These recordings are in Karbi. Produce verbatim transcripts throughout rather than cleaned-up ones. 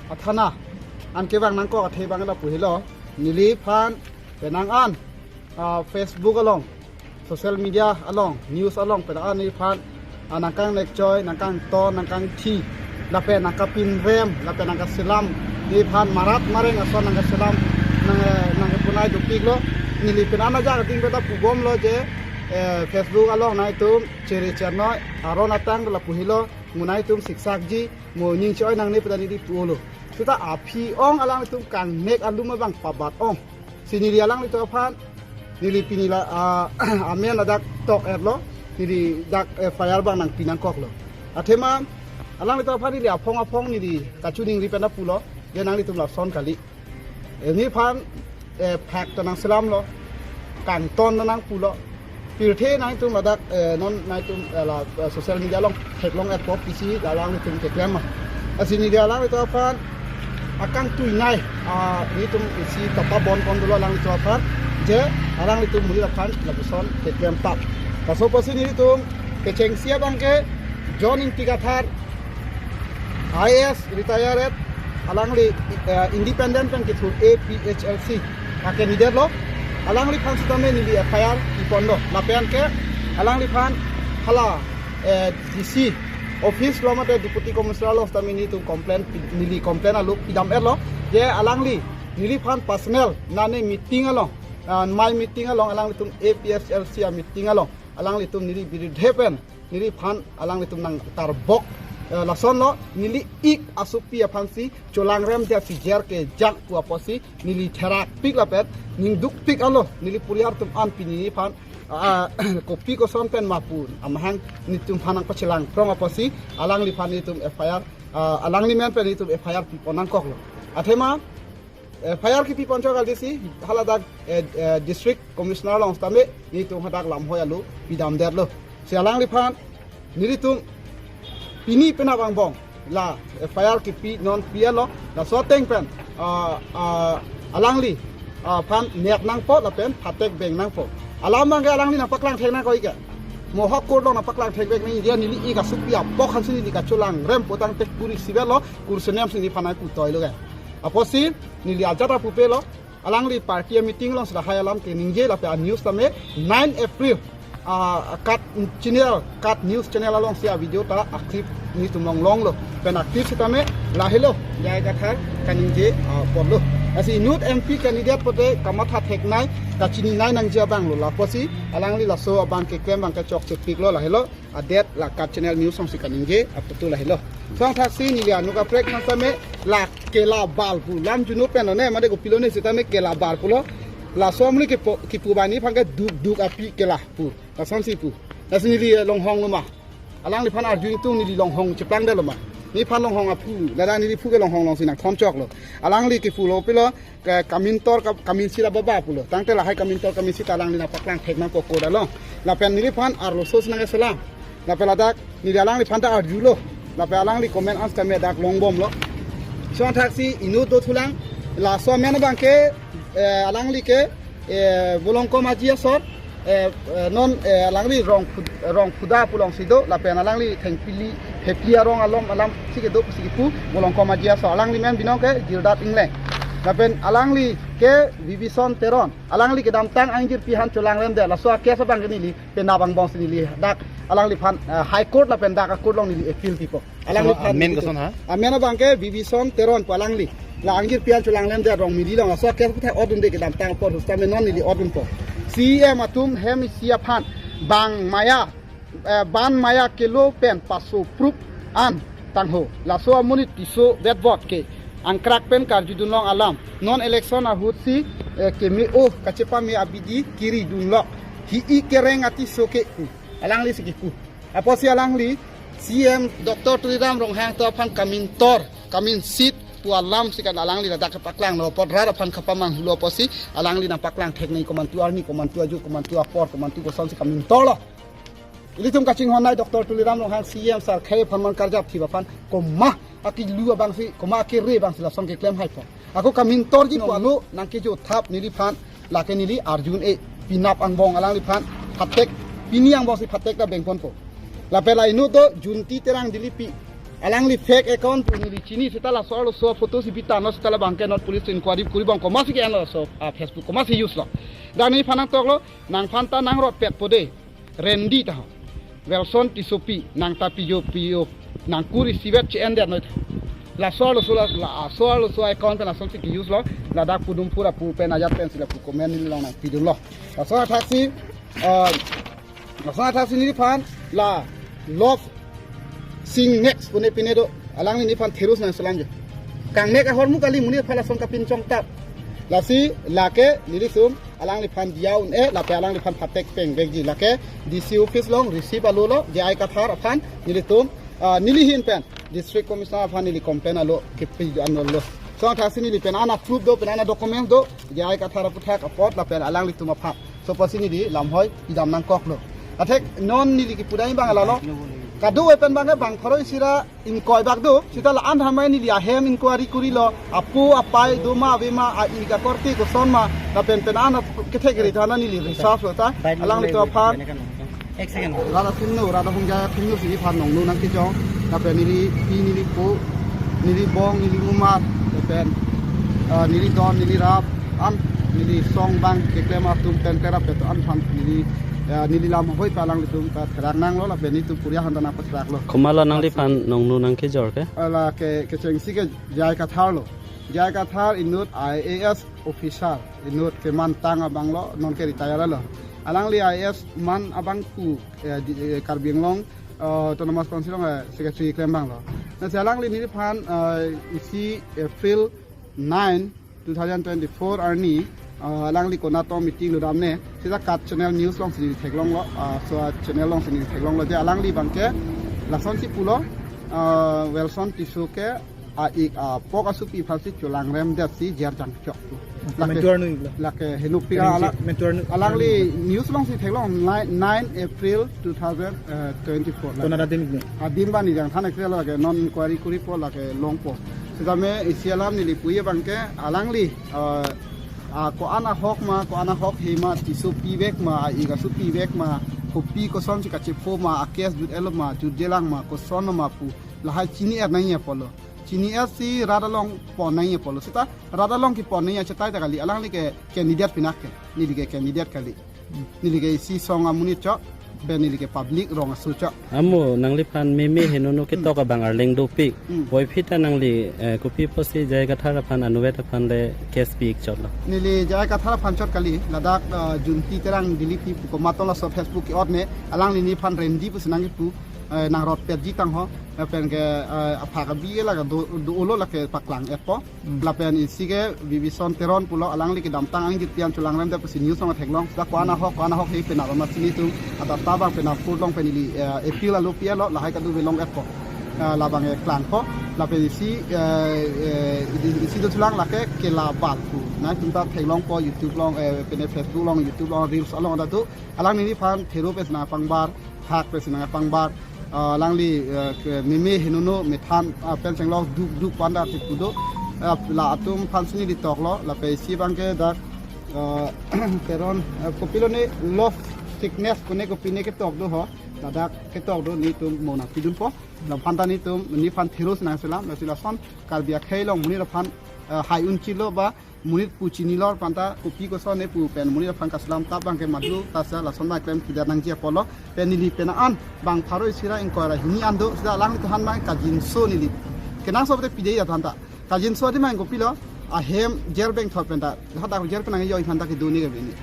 athana an kevang nangkok athe abang lapu helo. Neliphan penang an, ah, Facebook along, social media along, news along penang an neliphan, ah, nangkangnek choi, nangkangton, nangkangthi, lapen nangkapinrem, lapen nangkaselam, neliphan marat mareng ason nangkaselam, nang, eh, nangkepunai dopiklo. Neli penang ajak ading pen ta pubomlo je, eh, Facebook along nangtum chere chernoi, aron atang lapu helo, mo nangtum siksak ji, mo ning choi nangne pu ta neli pulo. Seta aphi ong alanglitum kangnek alum abang pabat ong. Si neli alanglitum aphan, neli pini la, ah, amen ladak tok-etlo, neli dak F I R abang nangpi nangkoklo. Athema alanglitum aphan neli aphong aphong neli kachiningri pen ta pulo, je nanglitum lason kali. Eh, neliphan, eh, phak ta nangselamlo, kangton ta nangpulo. Pirthe nangtum ladak, eh, non nangtum, eh, la, eh, social media along theklong-etpo pisi alanglitum keklem ma. Lasi neli alanglitum aphan akangtuinai, ah, nelitum isi tapa bon pon dolo alanglitum aphan, je alanglitum muri aphan lapuson keklem tap. Laso apotsi nelitum kechengsi abang ke John Ingti Kathar, I A S retired, alangli, eh, independent pen kethur A P H L C a candidate lo. Alangliphan sitame neli F I R ipon do. Lapen ke alangliphan hala, eh, D C office lo mate Deputy Commissioner lo sitame nelitum complaint, neli complaint alo pidam-etlo. Je alangli neliphan personal nane meeting along, ah, my meeting along, alanglitum A P H L C a meeting along alanglitum neli birudhe pen neliphan alanglitum nangtarbok, eh, lasonlo, neli ik asopi aphansi cholangrem dia si jer kejang pu apotsi neli therakpik lapen ningdukpik alo, neli puriar atum an pini neliphan, ah, kopi koson pen ma pu amahang nelitum aphan nangpachelang prong apotsi alangliphan nelitum F I R, ah, alangli men pen nelitum F I R pipon nangkoklo. Athema F I R kipi pon chok kali si haladak, eh, eh, District Commissioner along sitame nelitum hadak lamhoi alo pidamdetlo. Si alangliphan nelitum pini penap angbong la F I R kipi non pi-etlo, laso ateng pen, ah, ah, alangli, ah, aphan nek nangpo lapen phatek beng nangpo. Alam abang ke alangli nangpaklang thek nangkok ke. Mo ahok court along nangpaklang thek beng nang, dia neli ik asopi apok aphansi neli kacholangrem pu tangte kuri sibetlo, kursenem si neliphan nangputoilo ke. Apotsi neli ajat apupelo, alangli party a meeting alongsi lahai alam keningje lapen a news tame nine April, ah, KAT channel, KAT news channel alongsi a video ta a clip nelitum longlonglo. Pen a clip sitame lahelo, J I Kathar kaningje, ah, ponlo. Lasi inut M P candidate pote kamatha theknei, kachininei nangji abang lo. Lapusi alangli laso abang keklem abang kechokchepiklo, lahelo. Adet la KAT channel news alongsi kaningje aputu lahelo. Song thaksi neli anuk kaprek nang tame la kela bal pu. Lam juno pen lo ne, mate kopilo ne sitame kela bal pulo. Laso amri kipu, kipu bani aphan ke duk duk api kela pu. Lasonsi pu. Lasi neli longhong lo ma. Alangliphan arju itum neli longhong cheplangdetlo ma. Neliphan longhong aphu. Ladak neli phu ke longhong alongsi nangthon choklo. Alangli kipulo pilo, ke kamintor ka, kaminsit ababa pulo. Tangte lahai kamintor kaminsit alangli nangpaklang thek nangkok court along. Lapen neliphan arloso si nangselam. Lapen ladak neli alangliphan ta arjulo. Lapen alangli comment answer kami dak longbomlo. Song thaksi inut dothulang. Laso amen abang ke, eh, alangli ke, eh, Bolongkom Aji asor, eh, eh, non, eh, alangli Rongphu-, Rongphuda pu alongsi do, lapen alangli Thengpili, Thengpili arong alom alamsi kedo pusi kipu, Bolongkom Aji asor. Alangli men binong ke Gildat Engleng. Lapen alangli ke Bibison Teron. Alangli kedamtang angjirpi aphan cholangremdet, laso a case abang ke neli penap angbongsi neli dak alangliphan, eh, High Court lapen dak a court along neli appeal pipo. Alangliphan amen neli koson ha? Amen abang ke Bibison Teron pu alangli. La angjirpi aphan cholangremdet Rongmili along, laso a case puthot odunde kedamtang apor, hustam non neli odunpo. C E M atum hem isi aphan bang maya, eh, ban maya kelo pen paso proof an tangho. Laso amonit Tisso Vetbot ke angkrak pen karjudunlong alam. Non election ahutsi, eh, keme-o kachepame abidi kiridunlo. Hi-i kereng a-Tisso ke pu. Alanglisi kipu. Apotsi alangli C E M Doctor Tuliram Ronghang atum aphan kamintor, kaminsit pu alamsi kan alangli ladak kepaklanglo, apot rat aphan kapamanghulo apotsi alangli nangpaklang theknei, komantu arni, komantu ajo, komantu apor, komantu kosonsi kamintorlo. Ilitum kachinghonnei Doctor Tuliram Ronghang C E M sar khei aphan man karjap thip aphan komat akelu abangsi, komat akere abangsi lason keklem haipo. Ako kamintorji pu alo nangkejo thap neliphan, lake neli arju-un-e, penap angbong alangliphan phatek, pini angbongsi phatek ta bengponpo. Lapen la inut do Junti Terang Dilipi, Alangli fake account pu neli chini, seta laso arloso photo si bitan lo, seta labangke non police inquiry kuri bang komatsi ke-en lo laso, ah, Facebook komatsi use lo. Dak neliphan nangtoklo, nangphan ta nangrotpet po de. Randy ta ho. Wilson Tissopi, nang ta pijo pijo, nang kuri sivet che-en det noi ta. Laso arloso la, laso arloso account pen lasonsi ke-use lo, ladak Pudum Phura pu pen ajat pensi lapu comment nelilong nangpidun lo. Laso athaksi, ah, laso athaksi neliphan la Love Sing Next pune pine do, alangli neliphan therus nangselam jo. Kangnek ahormu kali, monit aphan lason kapinchong tap. Lasi lake nelitum alangliphan diya un-e, lapen alangliphan phatek peng vekji. Lake D C office along receive alo lo, J I Kathar aphan nelitum, ah, neli ahin pen District Commissioner aphan neli complain alo kepi an lo. Laso athaksi neli pen an a-proof do, pen an a-documents do, J I Kathar aphuthak apot lapen alanglitum aphan. Laso apotsi neli lamhoi pidam nangkoklo. Athek non neli kipudai abang lalo. Kadokave pen abangke bang pharo isi ra ingkoi bak do, seta la-an than abang neli ahem inquiry kuri lo, apo apai do ma ave ma, a-ik akorte koson ma, lapen pen an kethek ri than neli reserve lo ta, alanglitum aphan. Ek second. Rat athengno, rat ahongjai athengno si neliphan nongno nangkejor, lapen neli pi neli po, neli bong, neli umar, lapen, ah, neli don, neli rap, an, neli song bang keklem atum pen terap beto an aphan neli, ah, neli lamhoi pen alanglitum ta therak nanglo, lapen nelitum puri ahan ta nangpatherak lo. Komat lo nangliphan nongno nangkejor ke? Ah, lake, kechengsi ke J I Kathar lo. J I Kathar inut I A S officer, inut kemantang abang lo, non ke retire lo. Alangli I A S man abang pu, eh, di, eh, Karbi Anglong, eh, Autonomous Council along, eh, secretary klem abang lo. Lasi alangli neliphan, eh, isi April nine, two thousand twenty-four arni, ah, alangli konat atum meeting lo damne, seta KAT Channel News alongsi neli theklong lo, ah, laso a-channel alongsi neli theklong lo je alangli abangke lasonsi pulo, ah, Wilson Tisso ke a-ik apok asopi aphansi cholangrem detsi jer jangchok. Lake, mentuar nu iklo. Lake heno pira ala, mentuar nu. Alangli news alongsi theklong nine, nine April two thousand twenty-four. Konat adim ikni? Adim bani jang than ek lake non inquiry kuri po lake longpo. Sitame isi alam neli puji abangke alangli, eh, ah, ko-an ahok ma, ko-an ahok he ma, Tisso pivek ma, a-ik asopi vek ma, kopi kosonsi kachepho ma, a-case jut-etlo ma, jutjelang ma, koson ma pu, lahai chini-et nangji apotlo. Chini-etsi rat along pon nangji apotlo. Seta rat along kepon nangji achetai ta kali, alangli ke candidate pinak ke, neli ke candidate kali. Neli ke isi song amonit chot, pen neli ke public rong aso chot. Amo nangliphan meme henono ketok abang arleng dopik. Hmm. Puvoiphit ta nangli, eh, kopi apotsi J I Kathar aphan anuvet aphan le case pi-ik chotlo? Neli J I Kathar aphan chot kali, ladak, eh, Junti Terang Dilipi pu komat tong laso Facebook ke-otne, alangli neliphan Randy pusi nangkipu, eh, nangrotpetji tang ho, eh, pen ke, eh, aphak abi lake do, do-olo lake paklang-etpo. Hmm. Lapen isi ke Bibison Teron pulo alangli kedamtang angjir pi an cholangrem det pusi news along theklong. Seta ko-an ahok, ko-an ahok he penap amatsi nelitum a-data abang penap court along pen neli, eh, appeal alo pi-etlo, lahai kadokave long-etpo. Eh, labang, eh, klangpo. Lapen isi, eh, eh, isi dothulang lake Kela Bal pu. Nangtum ta theklongpo YouTube along, eh, pen Facebook along, YouTube along, reels along ta do. Alangli neliphan thero pensi nangpangbar, hak pensi nangpangbar. Ah, alangli, eh, ke meme henono methan, ah, pen chenglok duk duk panda ti pu do. Ah, la atum aphansi neli toklo, lapen isi abangke dak, ah, Teron, ah, kopilo ne love sickness kone kopine ketok do ho. Ladak ketok do, nelitum mo nangpidunpo. Laphan ta nelitum, neliphan therosi nangselam, lasi lason Karbi akhei along monit aphan, ah, hai unchilo ba, monit pu chinilo aphan ta kopi kosonne pu pen monit aphan kaselam tap abangke madu tasa lason abang klem kida nangji apotlo. Pen neli pen an bang pharo isi ra ingkoi ra hini an do, seta alangli tahan abang kajinso neli. Kenangsot te pide ya than ta. Kajinso adim abang kopilo, ahem jer bengthor pen ta, hadak jer pen nangjo aphan ta kedo ne ke bini.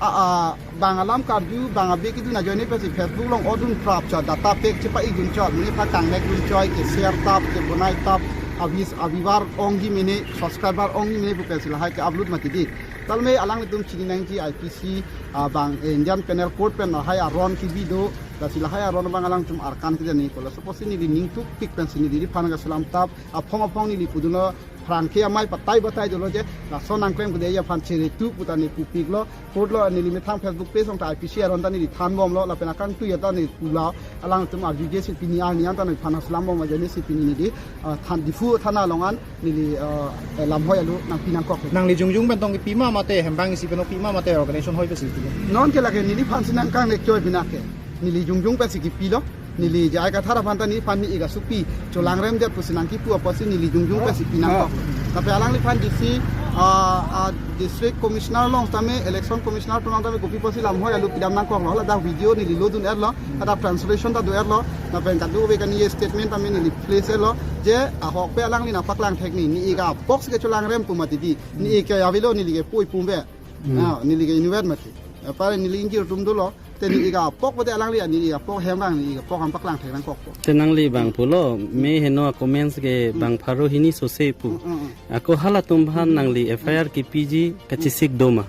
A, a, bang alam karju, bang abi kedun ajoine pensi Facebook along odun prap chot, data pack chepa-ikdun chot, monit aphan kangnekdun chot, ke share tap, ke bonai tap, a views, a viewer ongji mene, subscriber ongji mene pu pensi lahai ke-upload mati di. Talme alanglitum chini nangji I P C, ah, bang, eh, Indian Penal Code pen lahai aron kebi do, lasi lahai aron abang alangtum arkan keja ni kola. Laso apotsi neli ning thukpik pensi neli neliphan kaselam tap, aphong aphong neli pudunlo, pherangke amei patai batai dolo je, lason nangklem kedeji aphan chere tu pu ta neli pupiklo, court lo neli methang Facebook page along ta I P C aron ta neli thanbomlo, lapen akangtui ta neli pulo, alangtum arjuje si pini arni an ta neliphan kaselam bom ajoine si pini neli, ah, than Diphu thana along an neli, ah, eh, lamhoi alo nangpi nangkok. Nangli jongjong pen tong kepi ma mate, hembang isi pen tong kepi ma mate, organization hoi pensi kepi? Non ke lake neliphansi nangkangnek choi pina ke. Neli jongjong pensi kepilo. Neli J I Kathar aphan ta neliphan ne-ik asopi cholangrem det pusi nangkipu apotsi neli jongjong pensi pinangkok. Lapen alangliphan disi, ah, ah, district commissioner along tame, election commissioner atum along tame kopi apotsi lamhoi alu pidam nangkoklo. Ladak video neli lodun-etlo, ladak translation ta do-etlo. Lapen kadokave kani statement tame neli place-etlo. Je ahokpet alangli nangpaklang thek ni, ne-ik apok si ke cholangrem pu mati di. Ne-ik ke avelo, neli ke pui pumbe. Hmm. Ah, neli ke inutvet mati. Apar neli ingjir atum dolo. Te ne-ik apok pute alangli, ne-ik apok hem abang, ne-ik apok an paklang thek nangkokpo. Te nangli bang pulo, me heno a comments ke bang pharo hini sose pu. Mm, mm, mm. Ako halatum aphan nangli F I R kepiji kachesik do ma?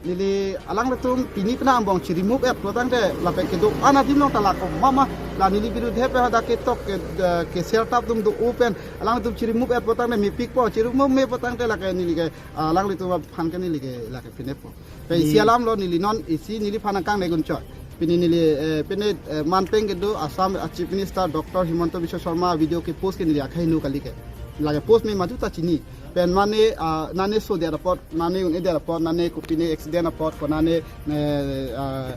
Neli alanglitum pini penang angbong chi-remove-et pulotangte lapen kedo-an adim along ta lako mama, la neli birudhe pen hadak ketok ke, eh, ke share tap atum do-o pen alanglitum chi-remove-et pulotangte mepikpo, chi-remove me pulotangte lake neli ke, ah, alanglitum aphan ke neli ke lake pinepo. Pe isi alamlo, neli non isi neliphan nangkangnek un choi. Pini neli, eh, pini, eh, manpeng kedo Assam a Chief Minister Doctor Himanta Biswa Sarma video ke post ke neli akhai nu kali ke. Lake post me madu ta chini. Pen mane, ah, nane so der apot, nane un-e der apot, nane kopine accident apot, konane, eh, ah,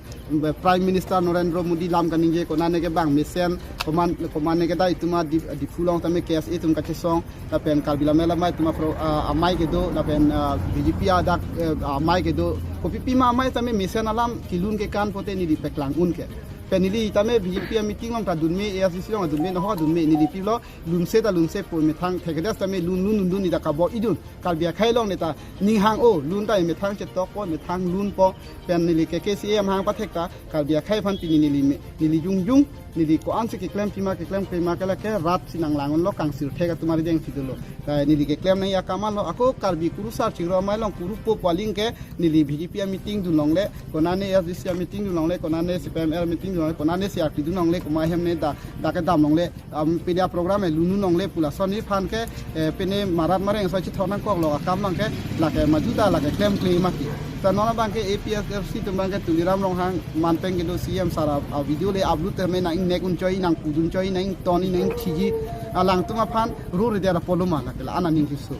Prime Minister Narendra Modi lam kaningje, konane ke bang mesen, koman, komane ke dai tuma di, Diphu along tame K S A atum kachesong, lapen Karbi Lammet Lamai atum apro, ah, amei kedo, lapen, ah, B J P adak, eh, amei kedo. Kopi pima amei tame mesen alam kelun kekan pute neli paklang un ke. Pen neli tame B J P a-meeting along ta dunme, A S D C along dunme, noho dunme, neli pilo, lunse ta lunse pu methang thekedes tame lun lun lun lun neli ta kabor-idun. Karbi akhei along neta ninghang-o, lun ta methang chetokpo, methang lunpo. Pen neli K K C A amahang pathek ta Karbi akhei aphan pini neli me, neli jongjong, neli ko-ansi keklem pima, keklem pima ke lake rat si nanglang unlo, kangsir thek atum ari deng si dolo. Ta neli keklem nangji akam anlo, ako Karbi kurusar chingrum amei along kurupo pu aling ke neli B J P a-meeting dun longle, konane A S D C a-meeting dun longle, konane C P I M L meeting dun longle, konane C R P dun longle, komat hem ne da, dak kedam longle, am, pini a-program e lun un longle pu lason neliphan ke, eh, pini marat mareng so chithok nangkoklo akam abang ke, lake madu ta lake klemkle mati. Ta non abang ke A P H L C atum abang ke Tuliram Ronghang manpeng kedo C M sir a, a-video le upload tame nang-ingnek un choi, nangpudun choi, nang-ington, nangingthiji, alangtum aphan rureder apoloma lake la-an aning kiso.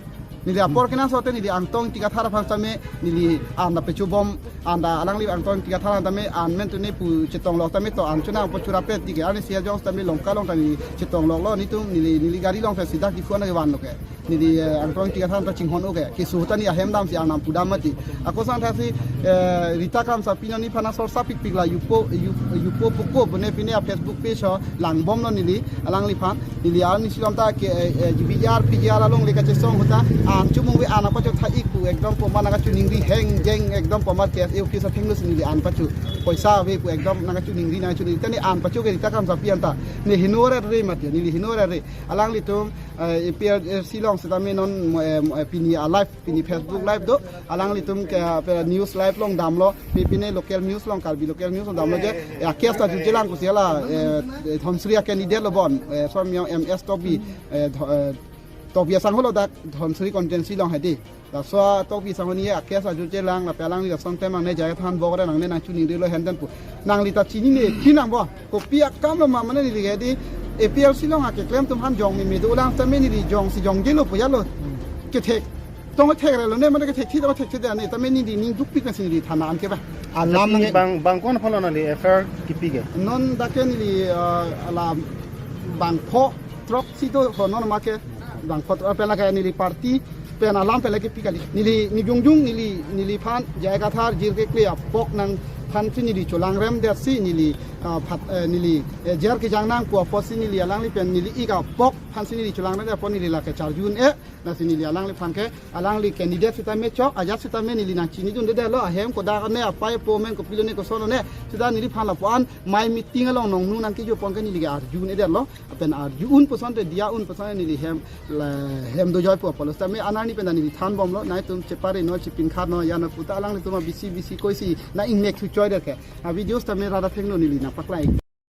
Neli apor kenangsot te neli Angtong Ingti Kathar aphan tame neli an ta pechobom, an ta alangli Angtong Ingti Kathar an tame an men tune pu chetonglok tame to an chonangpo churapet tike, arni sia jong tame Longka along ta neli chetongloklo, netum neli, neli gari along ta sida Diphu an kevanlo ke. Neli, eh, Angtong Ingti Kathar an ta chinghon-o ke. Keso ta ne ahem damsi an nangpudam mati. Ako sangthaksi, eh, Rita Kramsapi non nephan asor sapikpik la yupo, yup-, yupo puko bone pine a-Facebook page ho langbomlo neli, alangliphan. Neli arni silom ta ke, eh, eh, G B G R, P G R along le kachesong ahut ta, an chomong ave an apachok tha-ik pu ekdom poma nangkachiningri heng jeng ekdom poma K S A office athengno si neli an pacho. Poisa ave pu ekdom nangkachiningri nangkachiningri. Tani an pacho ke Rita Kramsapi an ta. Ne henorer re mati, neli henorer re. Alanglitum, eh, A P H L C along setame non, eh, eh, pini a-live, pini Facebook live do. Alanglitum ke, eh, news live along damlo. Pi pine local news along, Karbi local news along damlo je, eh, a-case ta jutjelang pusi la, eh, eh, Dhansiri a-candidate lo bon, eh, Somyong M S Tokbi, eh, Dho-, eh, Tokbi asangho lo dak Dhansiri constituency along hedi. Laso Tokbi asangho ne a-case ta jutjelang, lapen alangli lason klem nangne, J I Kathar an bok re nangne nangchiningrilo henden pu. Nangli ta chinine, kinang bo. Kopi akam lo ma mane neli ke di A P H L C along akeklem atum aphan jong meme dolang tame neli jongsi jongjelo pu jalo. Kethek. Tong thekrelo ne, mane kethekthi tong thekthe ne, tame neli ning dukpik nangsi neli thana an ke ba. Alam nang bang, bang ko-an aphanlo nangli F I R kipi ke? Non dak ke neli, eh, alam bangpho throksi do ho non ma ke, bangpho throk pen lake neli party pen alam pen lake pi kali. Neli, ne jongjong neli, neliphan J I Kathar jir kekle apok nangphan si neli cholangrem detsi neli, ah, phat, eh, neli, eh, jail kejang nang pu apotsi neli alangli pen ne-ik apok aphansi neli cholangrem det apot neli lake charju un-e. Lasi neli alangliphan ke, alangli candidate sitame chok, ajat sitame neli nangchinidundedetlo, ahem kodak ne, apai apo amen kopilo ne, koson ne, sita neliphan lapu-an mei meeting along nongnu nangkejopon ke neli ke arju un-edetlo, lapen arju un pusonte, diya un pusonte neli hem, la, hem dojoi pu apotlo. Sitame anerni pen ta neli thanbomlo, nangtum chepare non, chepin khat non, ya non puta alanglitum a-B C B C koisi nang-ingnek thuchoi det ke. A-video sitame rat athengno neli nangpaklai.